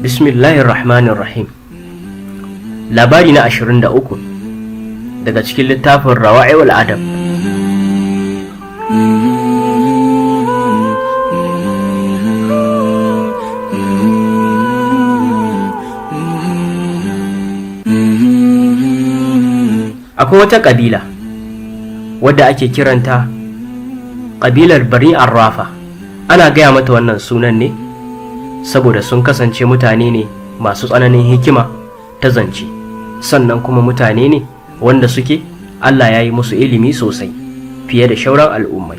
Bismillahirrahmanirrahim. Labari na 23 daga cikin littafin Rawa'i'ul Adab. Akwai wata ƙabila wadda ake kiranta ƙabilar Bani Arrafa. Ana gaya mata wannan sunan ne saboda sun kasance mutane ne masu tsananin hikima ta zance, sannan kuma mutane ne wanda suke Allah ya yi musu ilimi sosai fiye da shauran al'ummai.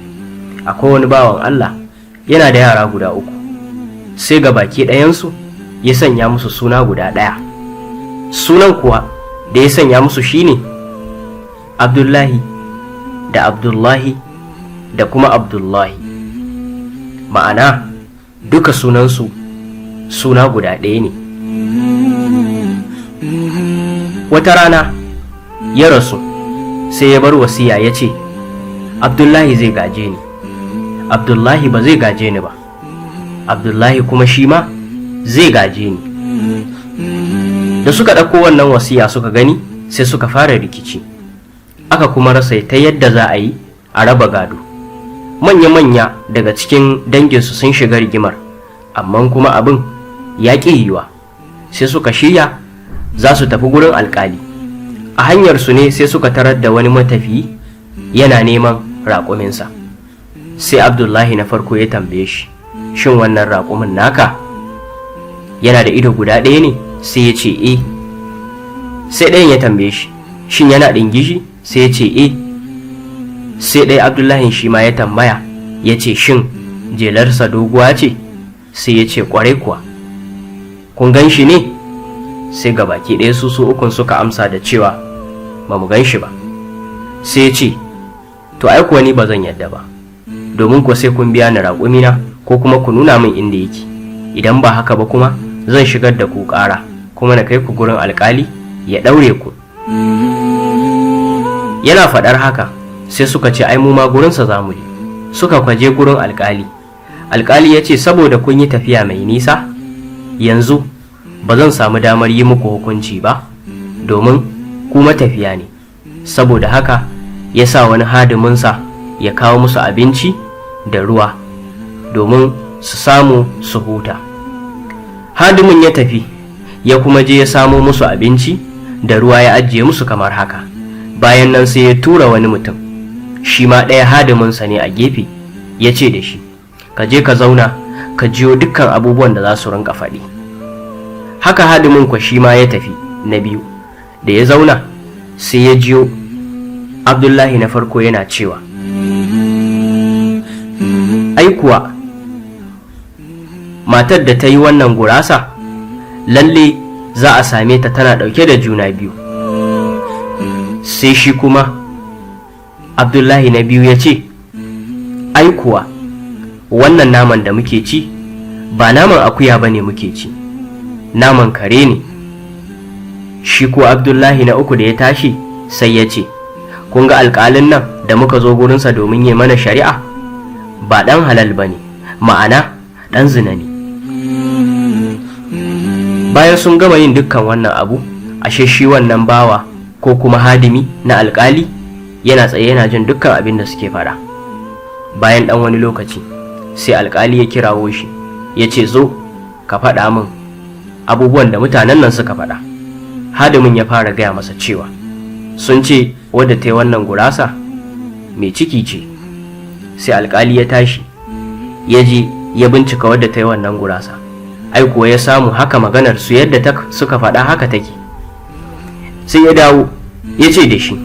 Akwai wani bawan Allah yana da yara guda uku, sai ga baki ɗayansu ya sanya musu suna guda ɗaya. Sunan kuwa da ya sanya musu shine Abdullahi da Abdullahi da kuma Abdullahi. Ma'ana duka sunansu suna guda ɗaya ne. Wata rana ya rasu, sai ya bar wasiya ya ce, Abdullahi zai gaje ni, Abdullahi ba zai gaje ni ba, Abdullahi kuma shi ma zai gaje ni. Da suka ɗauko wannan wasiya suka gani, sai suka fara rikici, aka kuma rasa ta yadda za a yi a raba gado. Manya-manya daga cikin danginsu sun shiga rigimar, amma kuma abin ya ƙi yiwuwa. Sai suka shirya za su tafi gurin alƙali. A hanyarsu ne sai suka tarar da wani matafiyi yana neman raƙuminsa. Sai Abdullahi na farko ya tambaye shi, shin wannan raƙumin naka yana da ido guda ɗaya ne? Sai ya ce e. Sai ɗayan ya tambaye shi, shin yana ɗingishi? Sai ya ce e. Sai ɗaya Abdullahi shi ma ya tambaya ya ce, shin jelarsa doguwa ce? Sai ya ce ƙwarai kuwa. Kun gan shi ne? Sai ga baki ɗaya su ukun suka amsa da cewa ba mu gan shi ba. Sai ya ce, to ai kuwa ni ba zan yadda ba, domin kuwa sai kun biya ni raƙumina ko kuma ku nuna min inda yake. Idan ba haka ba kuma zan shigar da ku ƙara kuma na kai ku gurin alƙali ya ɗaure ku. Yana faɗar haka sai suka ce ai mu ma gurinsa za mu je. Suka kwaje gurin alƙali. Alƙali ya ce, saboda kun yi tafiya mai nisa, yanzu ba zan samu damar yi muku hukunci ba, domin ku matafiya ne. Saboda haka ya sa wani hadiminsa ya kawo musu abinci da ruwa domin su samu su huta. Hadimin ya tafi ya kuma je ya samo musu abinci da ruwa ya ajiye musu kamar haka. Bayan nan sai ya tura wani mutum, shi ma ɗaya hadiminsa ne a gefe, ya ce da shi, ka je ka zauna ka jiyo dukkan abubuwan da za su rinka faɗi. Haka hadimin kwa shi ma ya tafi na biyu, da ya zauna sai ya jiyo Abdullahi na farko yana cewa, ai kuwa matar da ta yi wannan gurasa lalle za a same ta tana ɗauke da juna biyu. Sai shi kuma Abdullahi na biyu ya ce, ai kuwa wannan naman da muke ci ba naman akuya ba ne muke ci, naman kare ne. Shi ko Abdullahi na uku da ya tashi sai ya ce, kun ga alƙalin nan da muka zo gurinsa domin yi mana shari'a ba ɗan halal ba ne, ma'ana ɗan zina ne. Bayan sun gama yin dukkan wannan abu, ashe shi wannan bawa ko kuma hadimi na alƙali yana tsaye yana jin dukkan abin da suke faɗa. Bayan ɗan wani lokaci sai alƙali ya kirawo shi ya ce, zo ka faɗa min abubuwan da mutanen nan suka faɗa. Hadimin ya fara gaya masa cewa sun ce wadda ta yi wannan gurasa mai ciki ce. Sai alƙali ya tashi ya je ya bincika wadda ta yi wannan gurasa. Ai kuwa ya samu haka maganar su yadda suka faɗa haka take. Sai ya dawo ya ce da shi,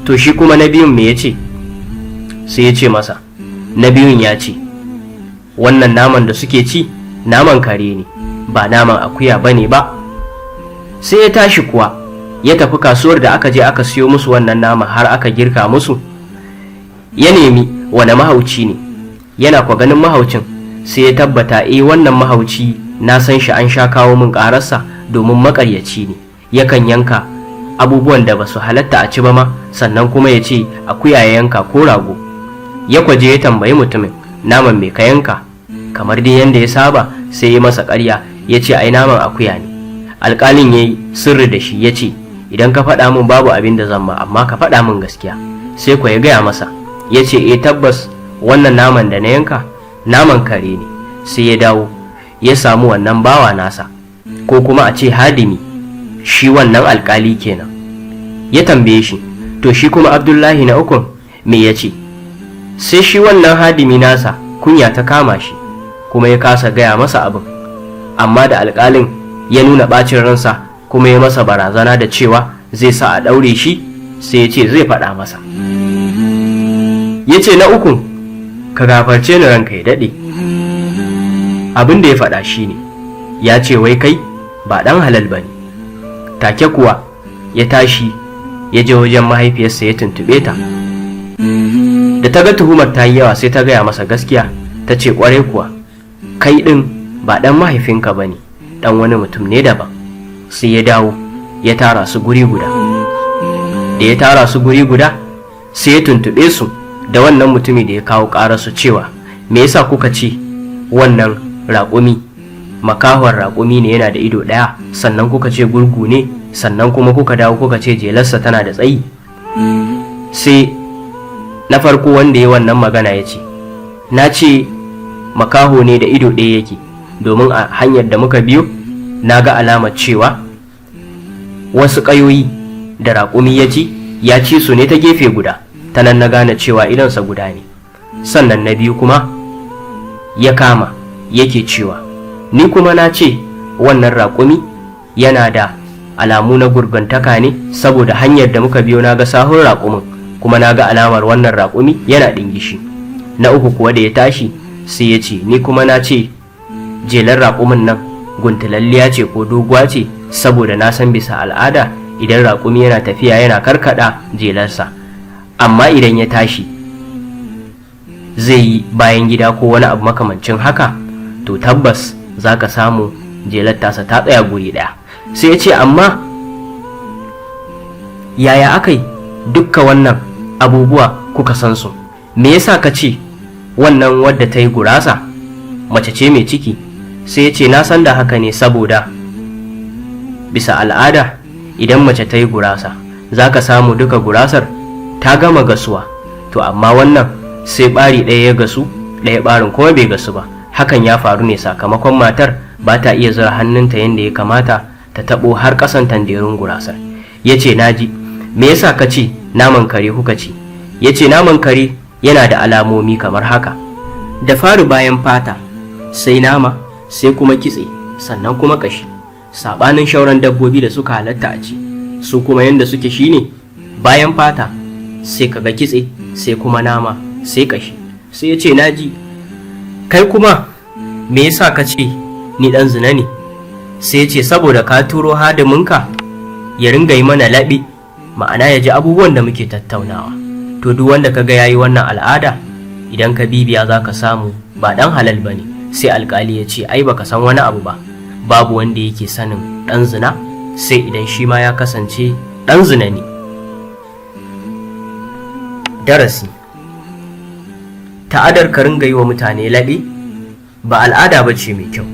to shi kuma na biyun me ya ce? Sai ya ce masa, na biyun ya ce wannan naman da suke ci naman kare ne, ba naman akuya ba ne ba. Sai ya tashi kuwa ya tafi kasuwar da aka je aka siyo musu wannan nama har aka girka musu. Ya nemi wane mahauci ne, yana kwa ganin mahaucin sai ya tabbata, eh, wannan mahauci na san shi, an sha kawo min ƙararsa domin maƙaryaci ne, yakan yanka abubuwan da ba su halatta a ci ba ma, sannan kuma ya ce akuya ya yanka ko rago. Ya kwaje ya tambayi mutumin, naman mai ka yanka? Kamar dai yanda ya saba sai ya masa ƙarya Ya ce ai naman akuya ne. Alƙalin ya yi sirri da shi, ya ce idan ka faɗa min babu abin da zan ma, amma ka faɗa min gaskiya. Sai ko ya gaya masa, ya ce e tabbas wannan naman da na yanka naman kare ne. Sai ya dawo ya samu wannan bawa nasa, ko kuma a ce hadimi, shi wannan alkali kenan, ya tambaye shi, to shi kuma Abdullahi na ukun me ya ce? Sai shi wannan hadimi nasa kunya ta kama shi, kuma ya kasa gaya masa abin. Amma da alkalin ya nuna bacin ransa kuma ya masa barazana da cewa zai sa a ɗaure shi, sai ya ce zai faɗa masa. Ya ce na ukun, ka gafarce ni ranka ya daɗe, abin da ya faɗa shi ne ya ce wai kai ba ɗan halal ba ne. Take kuwa ya tashi ya je wajen mahaifiyarsa ya tuntuɓe ta. Da ta ga tuhumar ta yi yawa, sai ta gaya masa gaskiya, ta ce ƙwarai kuwa kai ɗin ba ɗan mahaifinka ba ne, ɗan wani mutum ne daban. Sai ya dawo ya tara su guri guda. Da ya tara su guri guda, sai ya tuntuɓe su da wannan mutumi da ya kawo ƙararsu cewa me yasa kuka ce wannan raƙumi makahon raƙumi ne, yana da ido ɗaya, sannan kuka ce gurgu ne, sannan kuma kuka dawo kuka ce jelarsa tana da tsayi? Sai na farko wanda ya wannan magana ya ce, na ce makaho ne da ido ɗaya yake domin a hanyar da muka biyo na ga alamar cewa wasu ƙayoyi da raƙumi ya ci, ya ci su ne ta gefe guda, ta nan na gane cewa idonsa guda ne. Sannan na biyu kuma ya kama yake cewa, ni kuma na ce wannan raƙumi yana da alamu na gurgantaka ne saboda hanyar da muka biyo na ga sahun raƙumin, kuma na ga alamar wannan raƙumi yana ɗingishi. Na uku kuwa da ya tashi sai ya ce, ni kuma na ce jelar raƙumin nan guntulalliya ce ko doguwa ce saboda na san bisa al'ada idan raƙumi yana tafiya yana karkada jelarsa, amma idan ya tashi zai yi bayan gida ko wani abu makamancin haka, to tabbas za ka samu jelar tasa ta tsaya guri ɗaya. Sai ya ce, amma yaya aka yi dukka wannan abubuwa kuka san su? Me yasa ka ce wannan wadda ta yi gurasa mace ce mai ciki? Sai ya ce, na san da haka ne saboda bisa al'ada idan mace ta yi gurasa za ka samu duka gurasar ta gama gasuwa, to amma wannan sai ɓari ɗaya ya gasu, ɗaya ɓarin kuma bai gasu ba. Hakan ya faru ne sakamakon matar ba ta iya zura hannunta yadda ya kamata ta taɓo har ƙasan tanderun gurasar. Ya ce, naji, me yasa ka ce naman kare kuka ci? Ya ce naman kare yana da alamomi kamar haka: da fari bayan fata sai nama, sai kuma kitse, sannan kuma ƙashi, saɓanin shauran dabbobi da suka halatta a ci, su kuma yadda suke shine bayan fata sai kaga kitse, sai kuma nama, sai ƙashi. Sai ya ce, naji, kai kuma me yasa ka ce ni ɗan zina ne? Sai ya ce, saboda ka turo hadiminka ya ringa yi mana laɓe, ma'ana ya ji abubuwan da muke tattaunawa. To duk wanda kaga yayi wannan al'ada, idan ka bibiya za ka samu ba ɗan halal ba ne. Sai alkali ya ce, ai baka san wani abu ba, babu wanda yake sanin ɗan zina sai idan shi ma ya kasance ɗan zina ne. Darasi: ta'adar ka ringa yi wa mutane laɓe ba al'ada ba ce mai kyau,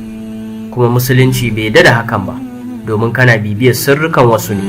kuma Musulunci bai yarda da hakan ba, domin kana bibiyar sirrukan wasu ne.